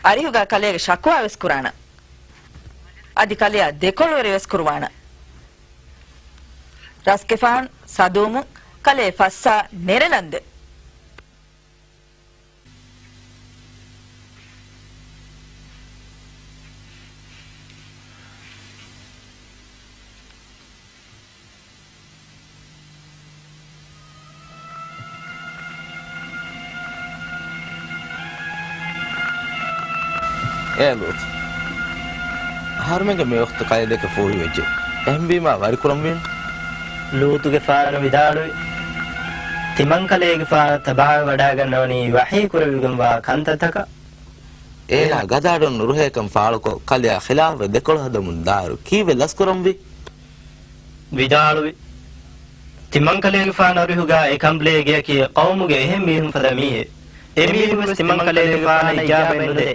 އަރިހުގާ ކަލޭގެ ޝަކުވާވެސް ކުރާނަން. އަދި ކަލެއާ ދެކޮޅުވެރިވެސް ކުރުވާނަން. ރަސްގެފާނު ސަދޫމުން ކަލޭ ފައްސާ ނެރެލަންދެން. އޭ ލޫޠު! އަހަރުމެންގެ މިވަގުތު ކަލޭ ދެކެ ފޫހިވެއްޖެ. އެހެންވީމާ ވަރިކުރަންވީނު. ލޫޠުގެފާނު ވިދާޅުވި. ތިމަންކަލޭގެފާނަށް ތަބާވެ ވަޑައިގަންނަވަނީ ވަޙީ ކުރެވިގެންވާ ކަންތައްތަކަށް. އޭނާ ގަދައަޑުން ނުރުހޭކަން ފާޅުކޮށް، ކަލެއާ ޚިލާފުވެ ދެކޮޅު ހަދަމުން ދާއިރު ކީއްވެ ލަސްކުރަންވީ؟ ވިދާޅުވި. ތިމަންކަލޭގެފާނު އަރިހުގާ އެ ކަނބުލޭ ގެއަކީ ޤައުމުގެ އެހެން މީހުން ފަދަ މީހެއް. އެމީހުންވެސް ތިމަންކަލޭގެފާނަށް އިޖާބައެއް ނުދޭ.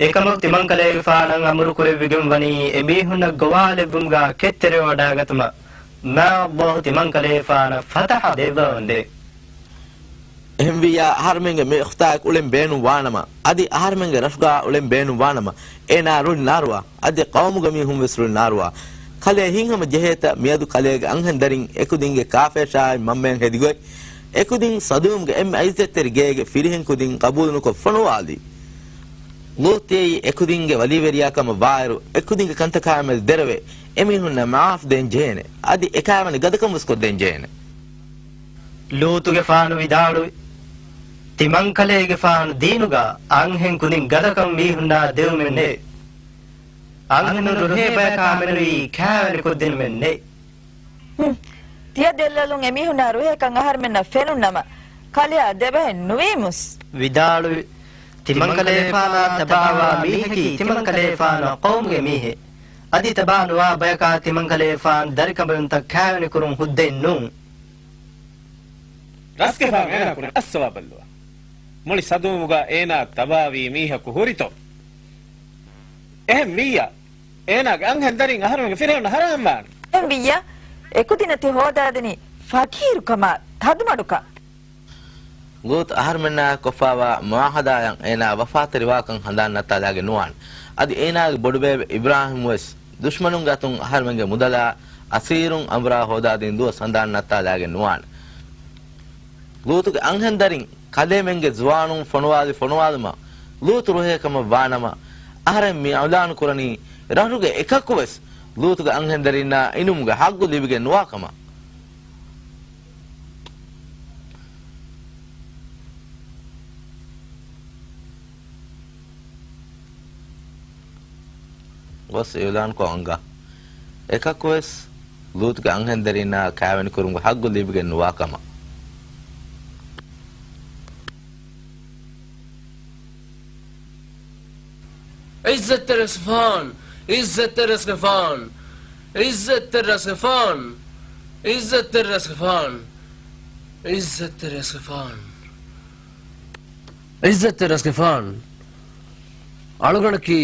އެކަމަކު ތިމަންކަލޭގެފާނަށް އަމުރު ކުރެއްވިގެން ވަނީ އެމީހުންނަށް ގޮވާލެއްވުމުގާ ކެތްތެރިވެވަޑައިގަތުމަށް. މާތް ﷲ ތިމަންކަލޭގެފާނަށް ފަތަޙަ ދެއްވަވަންދޭ. އެހެންވިއްޔާ، އަހަރުމެންގެ މި އިޚްތާއަކު އުޅެން ބޭނުން ވާނަމަ، އަދި އަހަރުމެންގެ ރަށުގާ އުޅެން ބޭނުން ވާނަމަ، އޭނާ ރުޅި ނާރުވާ، އަދި ޤައުމުގެ މީހުން ވެސް ރުޅި ނާރުވާ. ކަލޭ ހިތްހަމަ ޖެހޭތަ މިއަދު ކަލޭގެ އަންހެން ދަރިން އެކުދިންގެ ކާފަޔަށާއި މަންމަޔަށް ހެދިގޮތް، އެކުދިން ސަދޫމްގެ އެންމެ އިއްޒަތްތެރި ގޭގެ ފިރިހެން ކުދިން ޤަބޫލުނުކޮށް ފޮނުވާލީ. ލޫޠު އެއީ އެކުދިންގެ ވަލީވެރިޔާ ކަމަށް ވާއިރު، އެކުދިންގެ ކަންތަކާއި މެދު ދެރަވެ، އެމީހުންނަށް މަޢާފް ދޭން ޖެހޭނެ، އަދި އެކާވެނި ގަދަކަން ވެސް ކޮށްދޭން ޖެހޭނެ. ލޫޠުގެފާނު ވިދާޅުވި، ތިމަންކަލޭގެފާނު ދީނުގާ އަންހެން ކުދިން ގަދަކަން މީހުންނާ ދެވުމެއް ނެތް. އަންހެނުން ރުހޭ ބަޔަކާ މެނުވީ ކާވެނި ކޮށްދިނުމެއް ނެތް. ހުން. ތިޔަ ދެއްލަލުން އެމީހުންނާ ރުހޭކަން އަހަރުމެންނަށް ފެނުން ނަމަ، ކަލެއާ ދެބަހެއް ނުވީމުސް. ވިދާޅުވި، ތިމަންކަލޭގެފާނާ ތަބާވާ މީހަކީ ތިމަންކަލޭގެފާނާ ޤައުމުގެ މީހެއް. އަދި ތަބާ ނުވާ ބަޔަކާ ތިމަންކަލޭގެފާން ދަރިކަނބަލުންތައް ކާވެނި ކުރުން ހުއްދައެއް ނޫން. ރަސްގެފާނު އޭނާ ކުރިން އައްސަވާ ބައްލަވާ. މުޅި ސަދޫމުގަ އޭނާ ތަބާވީ މީހަކު ހުރިތޯ؟ އެހެން ވިއްޔާ، އޭނާގެ އަންހެން ދަރިން އަހަރުމެންގެ ފިރިހެނުން ހަރާންވާނެ. އެހެން ވިއްޔާ، އެކުދިންނަށް ތި ހޯދާދިނީ ފަޤީރުކަމާ ތަދުމަޑުކަން. ލޫޠު އަހަރުމެންނާ ކޮށްފާވާ މުޢާހަދާއަށް އޭނާ ވަފާތެރިވާކަން ހަނދާން ނައްތާލާގެން ނުވާނެ. އަދި އޭނާގެ ބޮޑުބޭބެ އިބްރާހީމް ވެސް ދުޝްމަނުންގެ އަތުން އަހަރެމެންގެ މުދަލާ އަސީރުން އަނބުރާ ހޯދާދިން ދުވަސް ހަނދާން ނައްތާލާގެން ނުވާނެ. ލޫޠުގެ އަންހެންދަރިން ކަލޭމެންގެ ޒުވާނުން ފޮނުވާލި ފޮނުވާލުމަށް ލޫޠު ރުހޭ ކަމަށް ވާނަމަ، އަހަރެން މި އިޢުލާނު ކުރަނީ ރަށުގެ އެކަކުވެސް ލޫޠުގެ އަންހެންދަރިންނާ އިނުމުގެ ޙައްޤު ލިބިގެން ނުވާ ކަމަށް. ގޮސް އިޢުލާންކޮށް އަންގާ. އެކަކުވެސް ލޫޠުގެ އަންހެންދަރިންނާ ކާވެނިކުރުމުގެ ޙައްޤު ލިބިގެން ނުވާ ކަމަށް. ޢިއްޒަތްތެރި ރަސްގެފާން! ޢިއްޒަތްތެރި ރަސްގެފާން! ޢިއްޒަތްތެރި ރަސްގެފާން! ޢިއްޒަތްތެރި ރަސްގެފާން! ޢިއްޒަތްތެރި ރަސްގެފާން! ޢިއްޒަތްތެރި ރަސްގެފާން! އަޅުގަނޑަކީ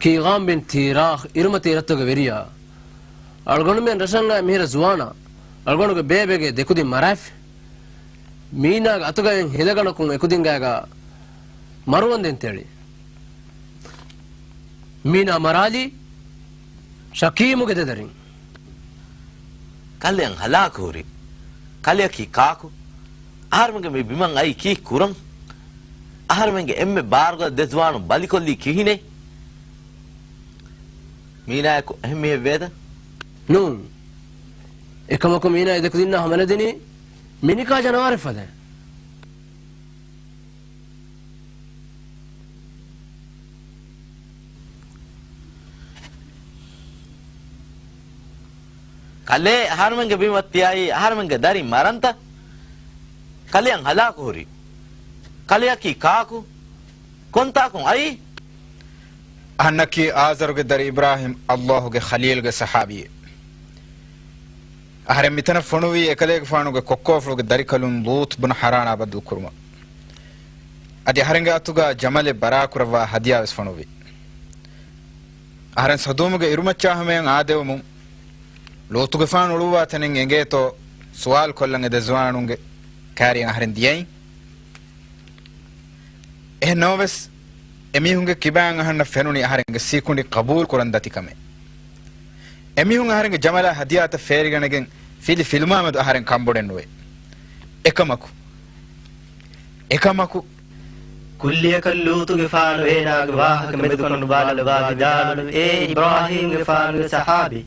ކީގާން ބިން ތީރާޚް އިރުމަތީ ރަށްތަކުގެ ވެރިޔާ. އަޅުގަނޑުމެން ރަށަށް އަންގާ މިހިރަ ޒުވާނާ އަޅުގަނޑުގެ ބޭބެގެ ދެކުދިން މަރާފި. މީނާގެ އަތުގައި ހިލަގަނޑަކުން އެކުދިންގައިގަ މަރުވަންދެން ތެޅި. މީނާ މަރާލީ ޝަކީމުގެ ދެދަރިން. ކަލެއަށް ހަލާކު ހުރި. ކަލެއަކީ ކާކު؟ އަހަރެމެންގެ މި ބިމަށް އައީ ކީއް ކުރަން؟ އަހަރެމެންގެ އެންމެ ބާރުގަދަ ދެ ޒުވާނުން ބަލިކޮށްލީ ކިހިނެއް؟ މީނާއަކު އެހެން މީހެއް ވޭތަ؟ ނޫން. އެކަމަކު މީނާ އެ ދެކުދިންނާ ހަމަލަދިނީ މިނިކާ ޖަނަވާރެއް ފަދައިން. ކަލޭ އަހަރެމެންގެ ބިމަށް ތިއައީ އަހަރެމެންގެ ދަރި މަރަންތަ؟ ކަލެއަށް ހަލާކު ހުރި. ކަލެއަކީ ކާކު؟ ކޮންތާކުން އައީ؟ އަހަންނަކީ އާޒަރުގެ ދަރި އިބްރާހީމް، ﷲ ގެ ޚަލީލްގެ ޞަޙާބީއެއް. އަހަރެން މިތަނަށް ފޮނުވީ އެކަލޭގެފާނުގެ ކޮއްކޮފުޅުގެ ދަރިކަލުން ލޫޠު ބުނު ޙަރާނާ ބައްދަލު ކުރުމަށް. އަދި އަހަރެންގެ އަތުގަ ޖަމަލެއް ބަރާކުރައްވާ ހަދިޔާވެސް ފޮނުވި. އަހަރެން ސަދޫމުގެ އިރުމައްޗާ ހަމަޔަށް އާދެވުމުން، ލޫޠުގެފާނު އުޅުއްވާ ތަނެއް އެނގޭތޯ ސުވާލު ކޮށްލަން އެ ދެ ޒުވާނުންގެ ކާރިއަށް އަހަރެން ދިޔައިން. އެހެން ނަމަވެސް، އެމީހުންގެ ކިބައިން އަހަންނަށް ފެނުނީ އަހަރެންގެ ސީކުނޑި ޤަބޫލު ކުރަން ދަތިކަމެއް. އެމީހުން އަހަރެންގެ ޖަމަލާ ހަދިޔާތައް ފޭރިގަނެގެން ފިލި ފިލުމާމެދު އަހަރެން ކަނބޮޑެއް ނުވޭ. އެކަމަކު، އެކަމަކު، ކުއްލިއަކަށް ލޫޠުގެފާނު އޭނާގެ ވާހަކަ މެދުކޮށް ނުބާލައްވާ ވިދާޅުވި، އޭ އިބްރާހީމްގެފާނުގެ ޞަޙާބީ،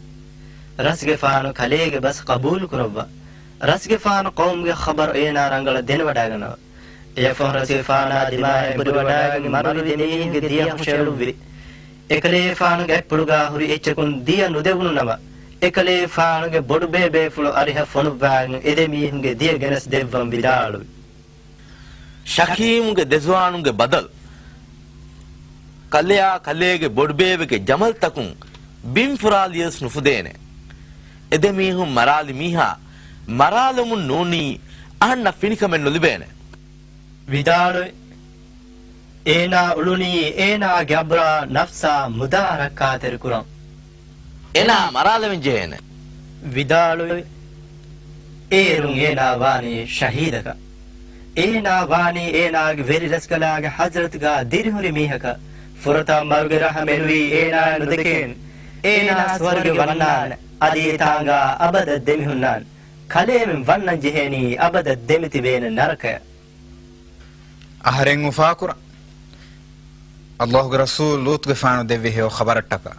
ރަސްގެފާނު ކަލޭގެ ބަސް ޤަބޫލުކުރައްވާ. ރަސްގެފާނު ޤައުމުގެ ޚަބަރު އޭނާ ރަނގަޅަށް ދެނެވަޑައިގަންނަވާ. އެއަށްފަހު ރަސްގެފާނާ ދިމާއަށް އެބުރިވަޑައިގެން މަރުވި ދެމީހުންގެ ދިޔަ ހުށައެޅުއްވި. އެކަލޭފާނުގެ އަތްޕުޅުގާ ހުރި އެއްޗަކުން ދިޔަ ނުދެވުނު ނަމަ، އެކަލޭފާނުގެ ބޮޑުބޭބޭފުޅު އަރިހަށް ފޮނުއްވާގެން އެދެމީހުންގެ ދިޔަ ގެނެސް ދެއްވަން ވިދާޅުވި. ޝަކީމުގެ ދެޒުވާނުންގެ ބަދަލު. ކަލެއާ ކަލޭގެ ބޮޑުބޭބެގެ ޖަމަލްތަކުން ބިން ފުރާލިޔަސް ނުފުދޭނެ. އެދެމީހުން މަރާލި މީހާ މަރާލުމުން ނޫނީ އަހަންނަށް ފިނިކަމެއް ނުލިބޭނެ. ވިދާޅުވި. އޭނާ އުޅުނީ އޭނާގެ އަބުރާ ނަފްސާ މުދާ ރައްކާތެރި ކުރަން. އޭނާ މަރާލެވެން ޖެހޭނެ. ވިދާޅުވި. އޭރުން އޭނާ ވާނީ ޝަހީދަކަށް. އޭނާ ވާނީ އޭނާގެ ވެރި ރަސްކަލާގެ ޙަޟްރަތުގާ ދިރިހުރި މީހަކަށް. ފުރަތަމަ މަރުގެ ރަހަ މެނުވީ އޭނާއަށް ނުދެކޭން. އޭނާ ސުވަރުގެ ވަންނާނެ. އަދި އެތާނގާ އަބަދަށް ދެމިހުންނާނެ. ކަލޭމެން ވަންނަން ޖެހޭނީ އަބަދަށް ދެމިތިބޭނެ ނަރަކަޔަށް. އަހަރެން އުފާކުރަން. ﷲގެ ރަސޫލު ލޫޠުގެފާނު ދެއްވި ހެޔޮ ޚަބަރަށްޓަކާ.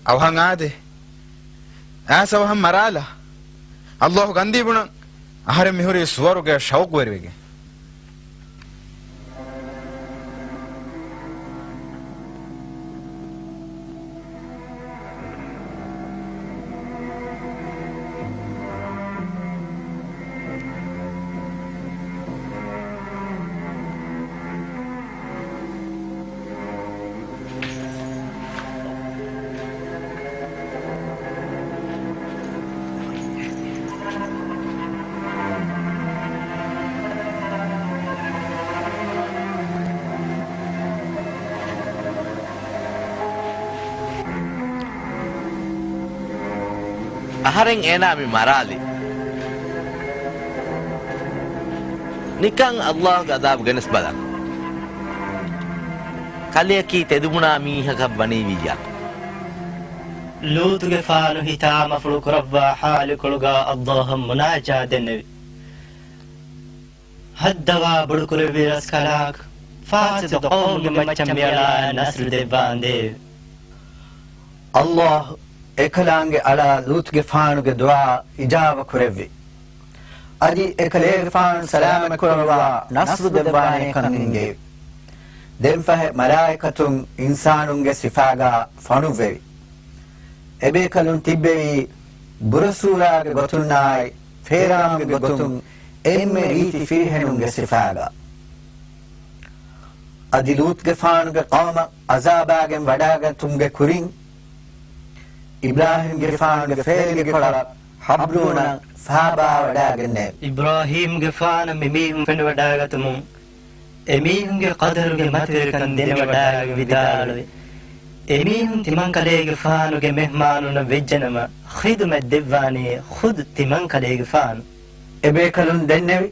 އަވަހަށް އާދޭ. އައިސް އަވަހަށް މަރާލާ. ﷲ ގަންދީ ބުނަން. އަހަރެން މިހުރީ ސުވަރުގެއަށް ޝައުޤުވެރިވެގެން. އަހަރެން އޭނާ މި މަރާލި. ނިކަން ﷲގެ ޢަޛާބު ގެނެސް ބަލަން. އަލިއަކީ ތެދުބުނާ މީހަކަށް ވަނީ ވިއްޔާ. ލޫޠުގެފާނު ހިތާމަފުޅު ކުރައްވާ ޙާލުކޮޅުގަ އައްލާހަށް މުނާޖާ ދެންނެވި. ހައްދަވާ ބޮޑުކުރެއްވި ރަސްކަލާކޮ، ފާސިޤު ޤައުމުގެ މައްޗަށް މިއަޅާ ނަޞްރު ދެއްވާނދޭވެ. އައްލާހު އެކަލާނގެ އަޅާ ލޫޠުގެފާނުގެ ދުޢާ އިޖާބަ ކުރެއްވި. އަދި އެކަލޭގެފާނު ސަލާމަތް ކުރައްވާ ނަޞްރު ދެއްވާނޭކަން އެންގެވި. ދެންފަހެ މަލާއިކަތުން އިންސާނުންގެ ސިފާގަ ފޮނުއްވެވި. އެބޭކަލުން ތިއްބެވީ ބުރަސޫރާގެ ގޮތުންނާއި ފޭރާމުގެ ގޮތުން އެންމެ ރީތި ފިރިހެނުންގެ ސިފާގަ. އަދި ލޫޠުގެފާނުގެ ޤައުމަށް އަޒާބާގެން ވަޑާގަތުމުގެ ކުރިން، އިބްރާހީމްގެފާނުގެ ފޭލިގެ ކޮޅަށް ޙަބްރޫނަށް ފާބާވަޑާގެންނެވި. އިބްރާހީމްގެފާނަށް މިމީހުން ފެނިވަޑާގަތުމުން، އެމީހުންގެ ޤަދަރުގެ މަތިވެރިކަން ދެނެވަޑާގެން ވިދާޅުވި. އެމީހުން ތިމަންކަލޭގެފާނުގެ މެހްމާނުންނަށް ވެއްޖެނަމަ، ޚިދުމަތް ދެއްވާނީ ޚުދު ތިމަންކަލޭގެފާނު. އެބޭކަލުން ދެންނެވި.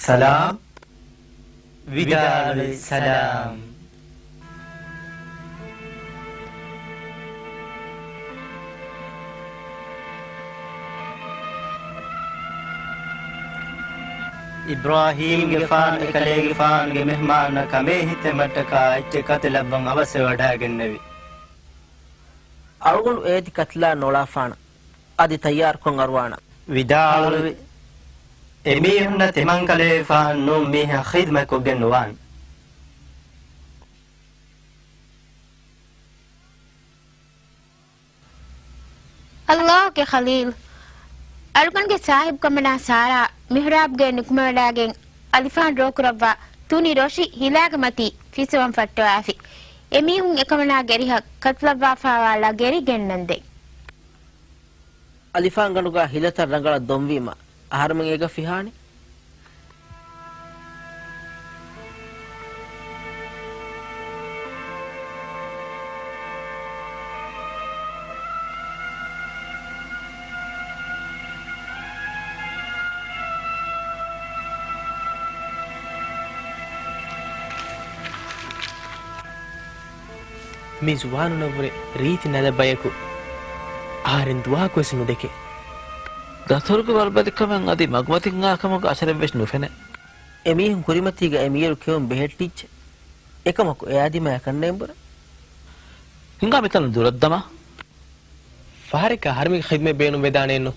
ސަލާމް. ވިދާޅުވި، ސަލާމް. އިބްރާހީމްގެފާނު އެކަލޭގެފާނުގެ މެހްމާނަށް ކަމޭ ހިތެއް މައްޓަކާ އެއްޗެއް ކަތިލައްވަން އަވަސްވެވަޑާގެންނެވި. އަޅުގަނޑު އޭތި ކަތިލާ ނޮޅާފާނަ. އަދި ތައްޔާރުކޮށް އަރުވާނަ. ވިދާޅުވި، އެމީހުންނަށް ތިމަންކަލޭގެފާނު ނޫން މީހެއް ޚިދުމަތްކޮށްގެން ނުވާނެ. އައްލާހުގެ ޚަލީލް، އަޅުގަނޑުގެ ސާހިބުކަމަނާ ސާރާ މިޙްރާބުގައި ނުކުމެވަޑާގެން އަލިފާން ޑްރޯކުރައްވާ ތޫނި ރޮށި ހިލާގެ މަތީ ފިސްވަން ފައްޓަވާފި. އެމީހުން އެކަމަނާގެ އެރިހަށް ކަތުލައްވާފާވާ ލަގެރި ގެންނަންދެން. އަލިފާންގަނޑުގަ ހިލަތައް ރަނގަޅަށް ދޮންވީމަ، އަހަރުމެން އޭގަ ފިހާނެ. މި ޒުވާނުންނަށްވުރެ ރީތި ނަލަ ބަޔަކު އަހަރެން ދުވާކުވެސް ނުދެކެ. ދަތުރުގެ ވަރުބަލިކަމެއް އަދި މަގުމަތިން އާކަމުގެ އަސަރެއްވެސް ނުފެނޭ. އެމީހުން ކުރިމަތީގަ އެމީރު ކެއުން ބެހެއްޓިއްޖެ. އެކަމަކު އެއާ ދިމާއަކަށް ނޭނބުރެ. ހިނގާ މިތަނުން ދުރަށްދަމާ. ފަހަރެއްގަ އަހަރެމެންގެ ޚިދުމަތް ބޭނުންވެދާނެއެއްނު.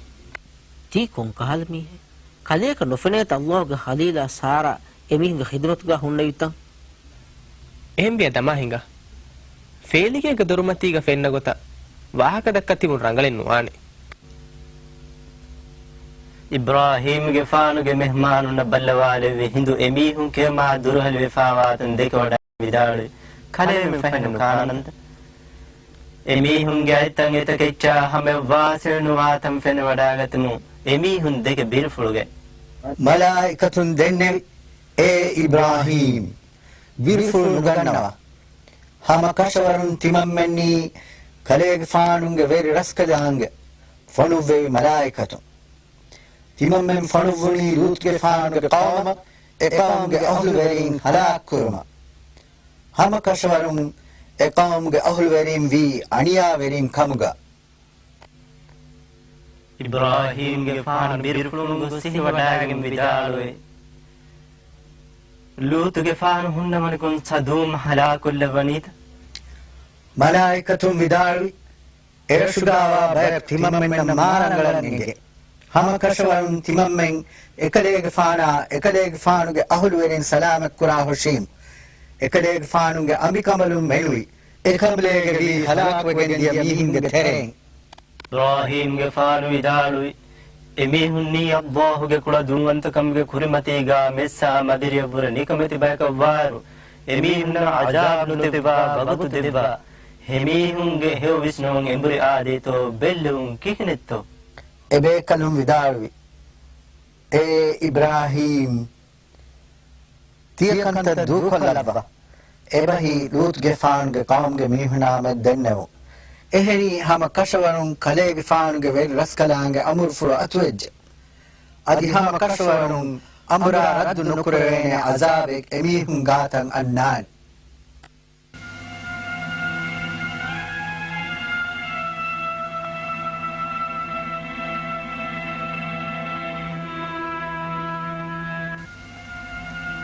ތީ ކޮން ކަހަލަ މީހެއް؟ ކަލޭގެ ނުފެނޭތަ އައްލާހުގެ ޚަލީލާ ސާރާ އެމީހުންގެ ޚިދުމަތުގަ ހުންނެވިތަން؟ އެހެން ވިޔަ ދަމާ ހިނގާ. ފޭލިގޭގެ ދޮރުމަތީގަ ފެންނަ ގޮތަށް ވާހަކަ ދައްކަ ތިބުން ރަނގަޅެއް ނުވާނެ. އިބްރާހީމްގެފާނުގެ މެހްމާނުންނަށް ބައްލަވާލެއްވި ހިނދު އެމީހުން ކެއުމާ ދުރުހެލިވެފާވާތަން ދެކެވަޑައި ވިދާޅުވި، ކަލޭމެން ފަހެ ނުކާނަންތަ؟ އެމީހުންގެ އަތްތައް އެތަކެއްޗާ ހަމައަށް ވާސިލް ނުވާތަން ފެނިވަޑާގަތުމުން އެމީހުން ދެކެ ބިރުފުޅުގައި. މަލާއިކަތުން ދެންނެވި، އޭ އިބްރާހީމް! ބިރުފުޅު ނުގަންނަވާ. ހަމަ ކަށަވަރުން ތިމަންމެންނީ ކަލޭގެފާނުގެ ވެރި ރަސްކަލާނގެ ފޮނުއްވެވި މަލާއިކަތުން. ތިމަންމެން ފޮނުއްވުނީ ލޫޠުގެފާނުގެ ޤައުމަށް އެ ޤައުމުގެ އަހުލުވެރީން ހަލާކު ކުރުމަށް. ހަމަ ކަށަވަރުން އެ ޤައުމުގެ އަހުލުވެރީން ވީ އަނިޔާވެރީން ކަމުގަ. އިބްރާހީމްގެފާނު ބިރުފުޅުން ގޮސް ސިހިވަޑާގެން ވިދާޅުވި، ލޫޠުގެފާނު ހުންނަވަނިކޮށް ސަދޫމް ހަލާކުކޮށްލައްވަނީތަ؟ މަލާއިކަތުން ވިދާޅުވި، އެރަށުގާވާ ބަޔަކު ތިމަންމެންނަށް މާ ރަނގަޅަށް އެނގޭ. ހަމަ ކަށަވަރުން ތިމަންމެން އެކަލޭގެފާނާ އެކަލޭގެފާނުގެ އަހުލުވެރިން ސަލާމަތްކުރާ ހުށީމު، އެކަލޭގެފާނުގެ އަނބިކަނބަލުން މެނުވީ، އެކަނބަލޭގެ ވީ ހަލާކުވެގެން ދިޔަ މީހުންގެ ތެރެއިން. އިބްރާހީމްގެފާނު ވިދާޅުވި، އެމީހުންނީ އައްލާހުގެ ކުޅަދުންވަންތަކަމުގެ ކުރިމަތީގާ މެއްސާ މަދިރިއަށްވުރެ ނިކަމެތި ބަޔަކަށްވާއިރު، އެމީހުންނަށް ޢަޒާބު ނުދެއްވާ ވަގުތު ދެއްވާ. އެމީހުންގެ ހެޔޮ ވިސްނުމުން އެނބުރި އާދޭތޯ ބެއްލެވުން ކިހިނެއްތޯ؟ އެބޭކަލުން ވިދާޅުވި، އޭ އިބްރާހީމް! ތިޔަ ކަންތައް ދޫކޮށްލައްވާ. އެބަހީ ލޫޠުގެފާނުގެ ޤައުމުގެ މީހުނާމެދު ދެންނެވުން. އެހެނީ ހަމަ ކަށަވަރުން ކަލޭގެފާނުގެ ވެރި ރަސްކަލާނގެ އަމުރުފުޅު އަތުވެއްޖެ. އަދި ހަމަ ކަށަވަރުން އަނބުރާ ރައްދު ނުކުރެވޭނެ ޢަޒާބެއް އެމީހުން ގާތަށް އަންނާނެ.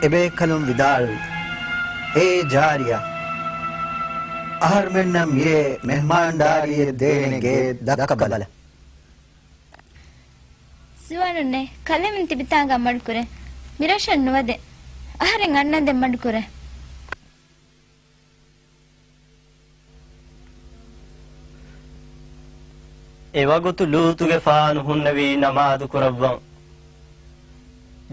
އެބޭކަލުން ވިދާޅުވި، އޭ ޖާރިޔާ! އަހަރުމެންނަށް މިރޭ މެހްމާންދާރީއެއް ދޭނެ ގެއެއް ދައްކަބަލަ. ޒުވާނުންނޭ، ކަލޭމެން ތިބިތާނގާ މަޑުކުރޭ. މިރަށަށް ނުވަދެ. އަހަރެން އަންނަންދެން މަޑުކުރޭ. އެވަގުތު ލޫޠުގެފާނު ހުންނެވީ ނަމާދު ކުރައްވަން.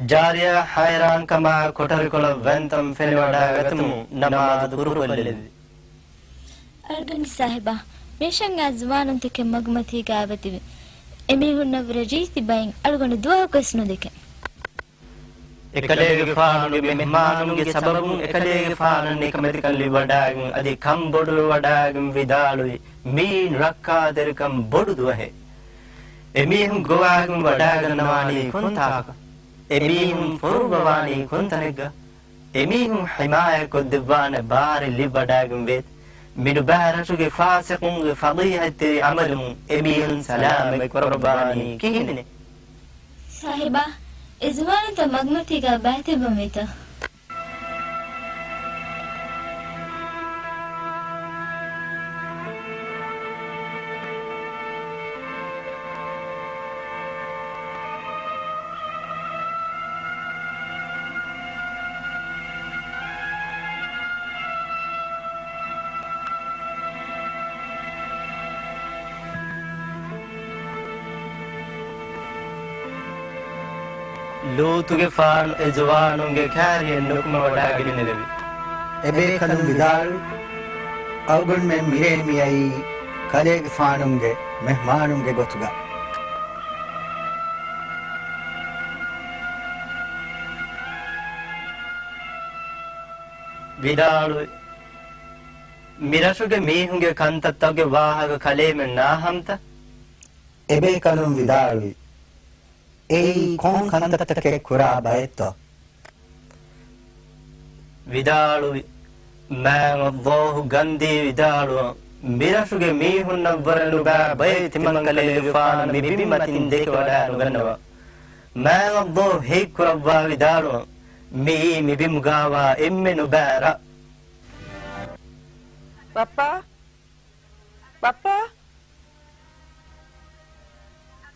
ޖާރިޔާ ހައިރާންކަމާ ކޮޓަރިކޮޅަށް ވަންތަން ފެނިވަޑާގަތުމުން ނަމާދު ކުރުކޮށްލެއްވި. އަޅުގަނޑު ސާހިބާ، މިރަށަށް އާ ޒުވާނުންތަކެއް މަގުމަތީގާ އެބަތިބި. އެމީހުންނަށްވުރެ ރީތި ބައިން އަޅުގަނޑު ދުވަހަކުވެސް ނުދެކެން. އެކަލޭގެފާނުގެ މެހްމާނުންގެ ސަބަބުން އެކަލޭގެފާނަށް ނިކަމެތިކަން ލިބިވަޑާގެން އަދި ކަންބޮޑުވެވަޑާގެން ވިދާޅުވި، މިއީ ރައްކާތެރިކަން ބޮޑު ދުވަހެއް. އެމީހުން ގޮވާގެން ވަޑާގަންނަވާނީ ކޮންތާކަށް؟ އެމީހުން ފޮރުއްވަވާނީ ކޮންތަނެއްގަ؟ އެމީހުން ޙިމާޔަތްކޮށްދެއްވާނެ ބާރެއް ލިބިވަޑާގެން ވޭތަ؟ މިނުބާ ރަށުގެ ފާސިޤުންގެ ފަޟީޙަތްތެރި ޢަމަލުން އެމީހުން ސަލާމަތް ކުރައްވާނީ ކިހިނެއް؟ ސާހިބާ، އެ ޒުވާނުންތައް މަގުމަތީގާ ބައިތިއްބަންވީތަ؟ ލޫޠުގެފާނު އެ ޒުވާނުންގެ ކާރިއެއް ނުކުމެވަޑާގެންނެވި. އެބޭކަލުން ވިދާޅުވި، އަޅުގަނޑުމެން މިރޭ މިއައީ ކަލޭގެފާނުންގެ މެހްމާނުންގެ ގޮތުގަ. ވިދާޅުވި، މިރަށުގެ މީހުންގެ ކަންތައްތަކުގެ ވާހަކަ ކަލޭމެން ނާހަންތަ؟ އެބޭކަލުން ވިދާޅުވި، އެއީ ކޮން ކަންތައްތަކެއް ކުރާ ބައެއްތޯ؟ ވިދާޅުވި، މާތް ﷲ ގަންދީ ވިދާޅުވަން، މިރަށުގެ މީހުންނަށްވުރެ ނުބައި ބައެއް ތިމަންކަލޭގެފާނު މި ބިންމަތިން ދެކެވަޑާ ނުގަންނަވާ. މާތް ﷲ ހެތްކުރައްވާ ވިދާޅުވަން، މިއީ މިބިމުގާވާ އެންމެ ނުބައި ރަށް. ބައްޕާ! ބައްޕާ!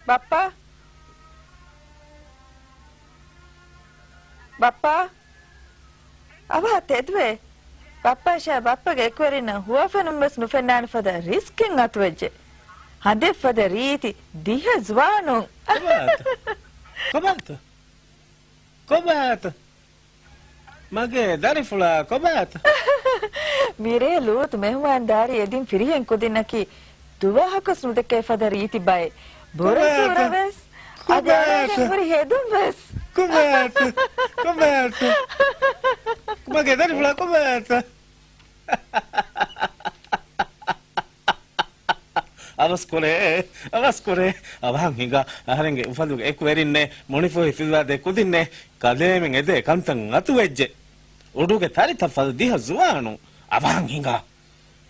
ބައްޕާ! ބައްޕާ! އަވަހަށް ތެދުވޭ. ބައްޕައަށާ ބައްޕަގެ އެކުވެރިންނަށް ހުވަފެނުންވެސް ނުފެންނާނެ ފަދަ ރިސްކެއް އަތުވެއްޖެ. ހަނދެއް ފަދަ ރީތި ދިހަ ޒުވާނުން. ކޮބާތަ؟ ކޮބާތަ؟ ކޮބާތަ؟ މަގޭ ދަރިފުޅާ ކޮބާތަ؟ މިރޭ ލޫޠު މެހުމާންދާރީ އެދިން ފިރިހެން ކުދިންނަކީ ދުވަހަކުސް ނުދެކޭ ފަދަ ރީތި ބައެއް. ބުރަސޫރަވެސް. އަދި އަޅާގެން ހުރި ހެދުންވެސް. ކޮބާތަ؟ ކޮބާތަ؟ މަގޭ ދަރިފުޅާ ކޮބާތަ؟ އަވަސްކުރޭ، އަވަސްކުރޭ. އަވަހަށް ހިނގާ، އަހަރެންގެ އުފަލުގެ އެކުވެރިންނޭ، މުނިފުހި ފިލުވާދޭ ކުދިންނޭ، ކަލޭމެން އެދޭ ކަންތައް އަތުވެއްޖެ. އުޑުގެ ތަރިތައް ފަދަ ދިހަ ޒުވާނުން. އަވަހަށް ހިނގާ.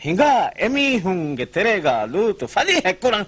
ހިނގާ އެމީހުންގެ ތެރޭގާ ލޫޠު ފަލީހައެއް ކުރަން.